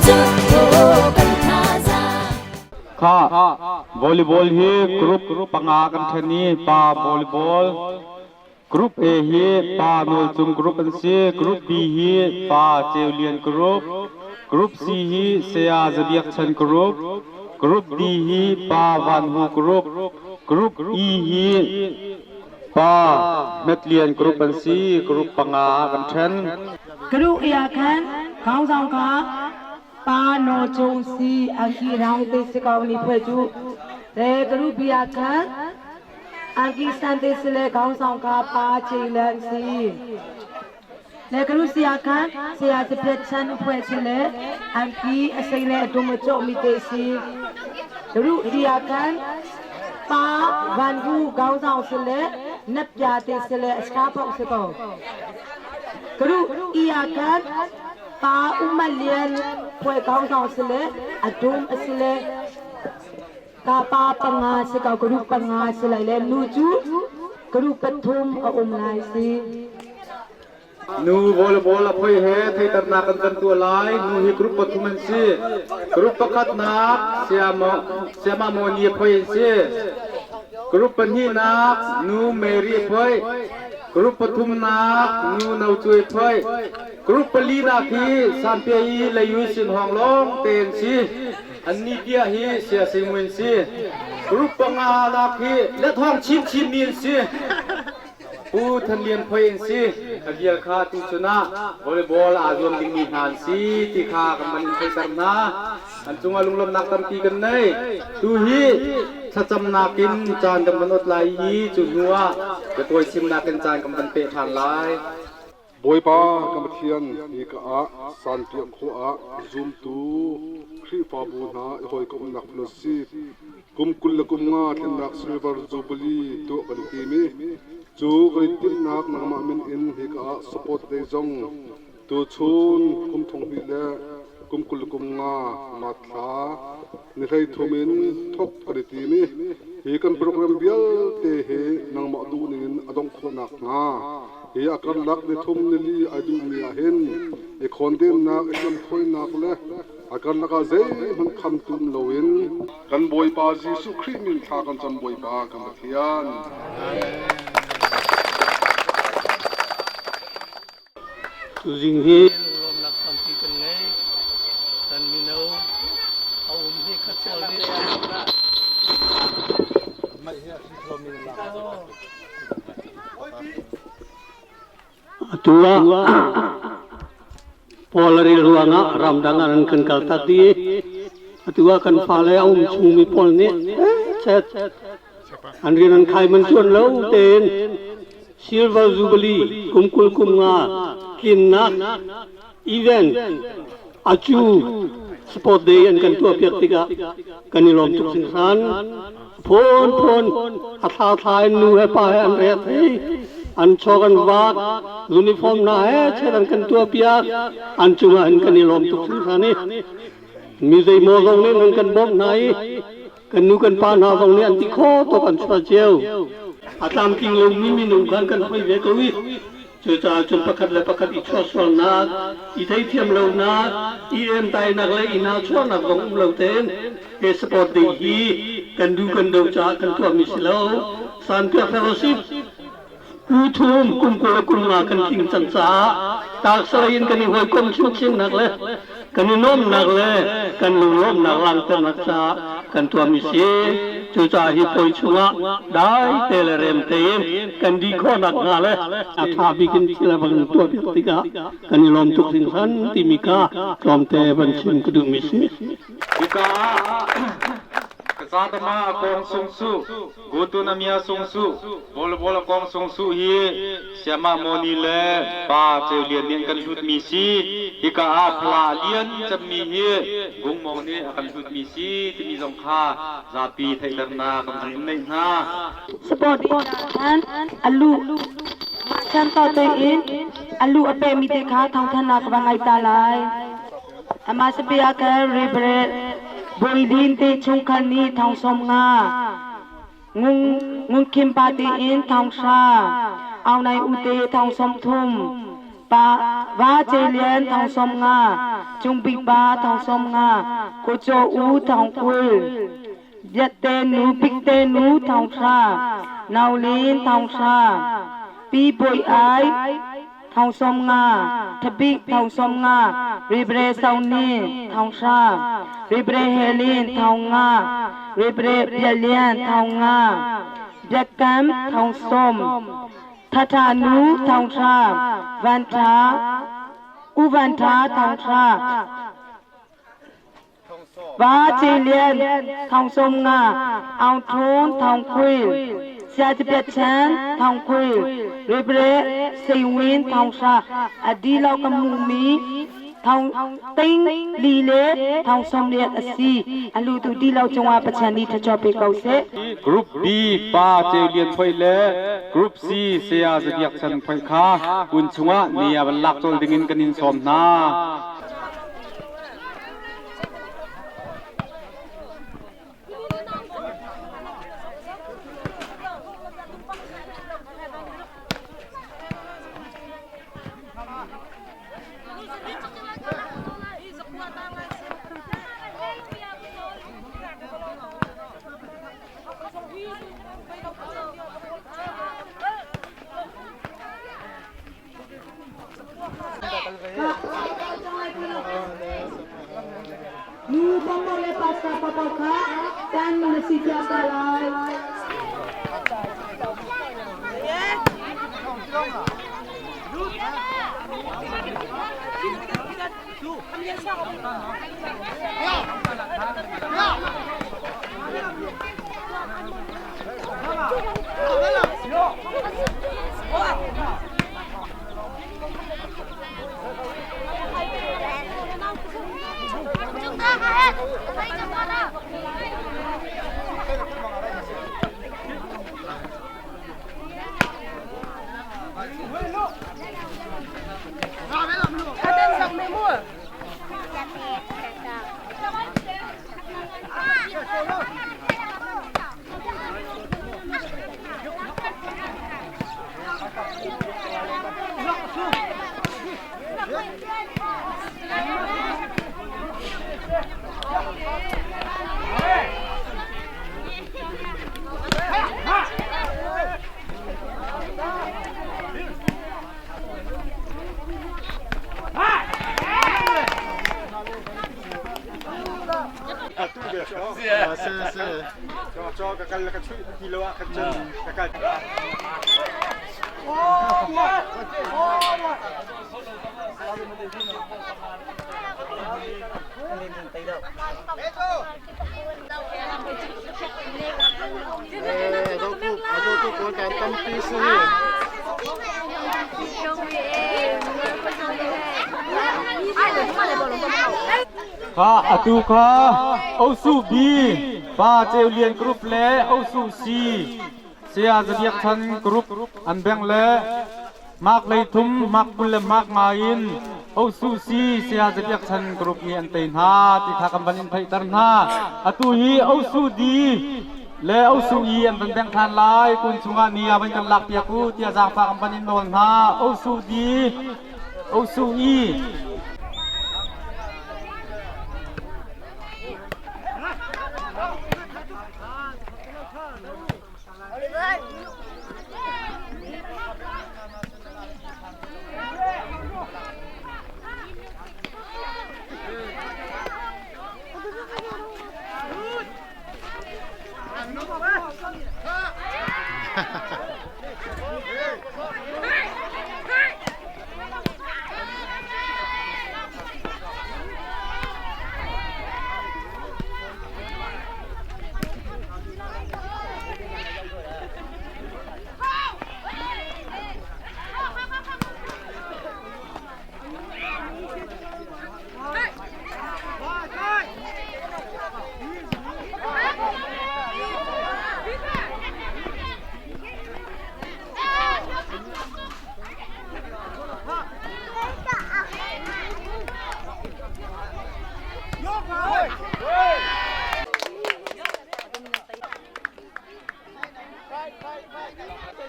cu kan thazaang. Kha volleyball hi group panga kan ṭhen i pa volleyball Group A hi pa Nawlcung Group an si. Group B hi pa Ceulian Group. Group C hi Saya Zabiak Chan Group. Group D hi pa Van Hu Group. Group E hi pa Hmetlian Group an si. Group panga ah kan ṭhen. Group A ah khan Khaungzawng kha pa Nawlcung si angki rang te si ko ni phuai cu. Le Group B ah khan Angki sante si le Khaungsawng kha pa Ceulian an si. Le Group C ah khan Saya Zapiat Chan phuai si le angki a sei le a dum a cawhmi te si. Group D ah khan pa Van Hu Gauzawng si le Napya te si le a sha paoh si ko. Group E ah khan pa Umal Lian phuai Gauzawng si le a dum a si le ka pa panga si ko group panga si lai le nu cu group pathum a um lai si. Nu volleyball a phoi he theiternak kan kan tuah lai. Nu hi group pathum an si. Group pakhatnak Siama Moni a phoi an si. Group pahnihnak Nu Mary a phoi. Group pathumnak Nu No Cuai phoi. Group palinak hi Sanpiai Leiui Sin Hawng lawng te an si. Anni bia hi siasing an si. Group panga nak hi lethawng chinchin mi an si. Pu Than Lian Phoi an si. A vial kha tuchun ah volleyball aa zuam dingmi hna an si ti kha kan van in theihter hna. An cungah lunglawmhnak tampi kan nei. Tu hi thlacamnak in caan kan van ot lai i cu hnu ah biatawi chimnak in caan kan van peh ṭhan lai. Bawipa ka Pathian, hika ah sanpiah khua ah zumtu Khrihfabu hna i hawikomhnak fellowship kum 20 le kum nga thlennak Silver Jubilee tuah kan i tim i cu kan i timhnak nangmah min in hika ah support day zong tuchun kum thong hnih le kum 20 le kum nga March thla ni 33 in thawk kan i tim i hi kan program vialte hi nangmah duhning in a dongh khawh nakhnga hi a karlak nithum nili ai duhmi ah hin i khawndennak i hlamthawinak le a karlak ah zeihmanh kham tum loin kan Bawipa Jesuh Khrih min thla kan cam Bawipa kan Pathian. Tuzing hi lunglawmnak tampi kan ngei. Kan mino a um hi khachual nih Atu ah Paul a rel ruangah ramdang ah an kan kaltak dih i atu ah kan fale a um chungmi pawl nih chet an rian an khai man tuan lo tein Silver Jubilee kum 20 kum nga tlinnak event acu sport day an kan tuahpiak tikah kan i lawm tuk hringhran. Phun phun a thla thla in nu he pa he an ret hei an chawk an vak uniform hna he chet an kan tuahpiak an cungah hin kan i lawm tuk hringhran i mi zeimaw zong nih an kan bawmh hna i kan nu kan pa hna zong nih an ti kho tuk an chuah cio a tlamtling lomi minung khan kan hoi ve ko i Cucaah cun pakhat le pakhat i chuahsualnak, i theithiam lonak, i emtainak le i nachuahnak zong um lo tein he support ding hi kan duh kan do caah kan tuahmi si lo. Sanpiak Fellowship pu thum kum 20 le kum nga kan tling cang caah taksalei in kan i hawikom chinchinnak le kan i nuamhnak le kan lunglawmhnak langhternak caah kan tuahmi si. Cucaah hi puai chungah dai te le rem tein kan dih khawh nakhnga le a ṭha bik in thil a van tuahpiak tikah kan i lawm tuk hringhran timi kha tlawmte van chim ka duhmi si. Hika ah Kazatama a kong sung su, Gutunamia sung su, Volleyball a kong sung su hi Siama Moni le Pa Ceu Lian nih an kan hlutmi si. Hika ah Phala Lian cemmi hi Gungmawng nih a kan hlutmi si timi zong kha zapi theihternak kan van in neih hna. Sport khan alu chan to tein alu a pemi te kha thawngthannak ka va ngai ta lai. Amah sabia ka Reverend Bawi te chungkhar nih thong 50. Ngun Kim pa tiin 1000, Aung Nai U te 30,000. Pa Va Ce Lian thong som nga, Cung Bik Pa thong som nga, Ko Caw U thong 20, Biat Te Nu Bik Te Nu thong hra, Nau Lin thong hra, Pi Bawi Ai thong som nga, Thabik thong som nga, Ribre Sau Ni thong hra, Ribre Helin thong nga, Ribre Bia Lian thong nga, Biakam thong som, Thatha Nu thong hra, Van Tha U Van Tha thong hra, Va Ce Lian thong som nga, Aung Thun thong 20, Sia Piat Chan thong 20, Ribre Sei Win thong hra, a dilo ka mu mi thong ting li le thong som liat a si. An lu tu dilo cungah Pathian nih thachaw pe ko seh. Group B pa Ceu Lian Phoi le Group C Saya Za Biak Chan Phoi kha kun chungah ni a van lak cawl dingin kan in sawm hna. Nu papo le pasta papo kha tan na si kya ka lai. Kha atu kha Osu B Pa Ceu Lian Group le Osu C Saya Za Biak Chan Group an beng le Mark Leithum, Mark 20 le Mark nga in Osu C Saya Za Biak Chan Group nih an tei hna ti kha kan van in theihter hna. Atu hi Osu D le Osu E an van beng than lai. Kun chungah ni ah van kan lak piak u tiah zaangfah kan van in nawl hna. Osu D, Osu E.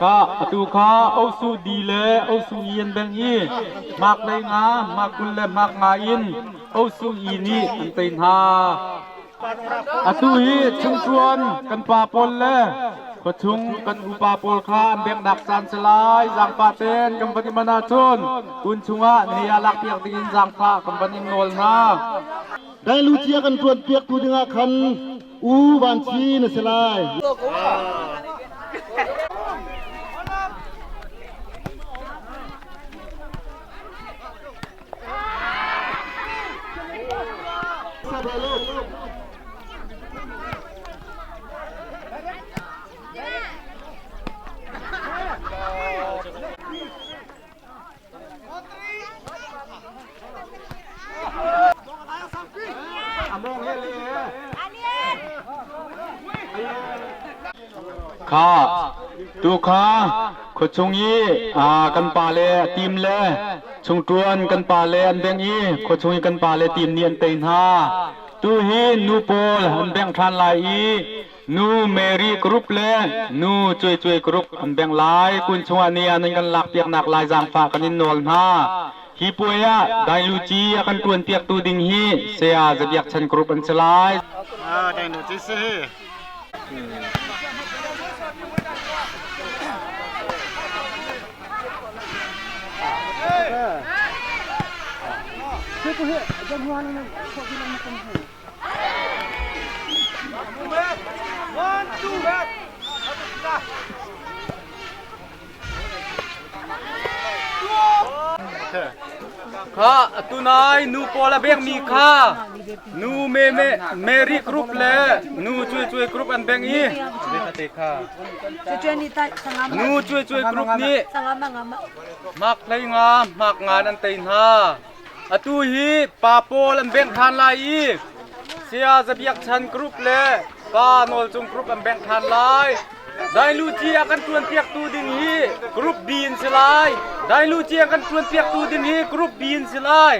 Ka atu kha osu di le osu i an beng i mak lei nga mak 20 le mak nga in osu i nih an tei hna. Atu hi chungṭuan kan pa pawl le khuachung kan upa pawl kha an benghnak caan si lai. Zaangfah tein kan van i man ahcun kun chungah ni ah lakpiak dingin zaangfah kan van in nawl hna. Dailu cia kan ṭuan piaktu dingah khan U Van Ci na si lai. Kha tu kha khuachung i kan pale a tim le chungṭuan kan pale an bengh i khuachung i kan pale tim nih an tei hna. Tu hi nu pawl an bengh ṭhan lai i nu Mary group le nu Cuai Cuai group an bengh lai. Kun chungah ni ah nan kan lakpiaknak lai zaangfah kan in nawl hna. Hi puai ah Dailuci a kan ṭuanpiaktu ding hi Saya Zabiak Chan Group an si lai. Dailuci si. One, two, Kha tunai nu pawl a bengmi kha nu me me Mary group le nu Cui Cui group an beng i nu Cui Cui group nih mak hlei nga mak nga an tei hna. Atu hi pa pawl an bengh ṭhan lai i Saya Zabiak Chan group le Pa Nawl Cung group an bengh ṭhan lai. Dailuci a kan ṭuanpiaktu ding hi group B in si lai. Dailuci a kan ṭuanpiaktu ding hi group B in si lai.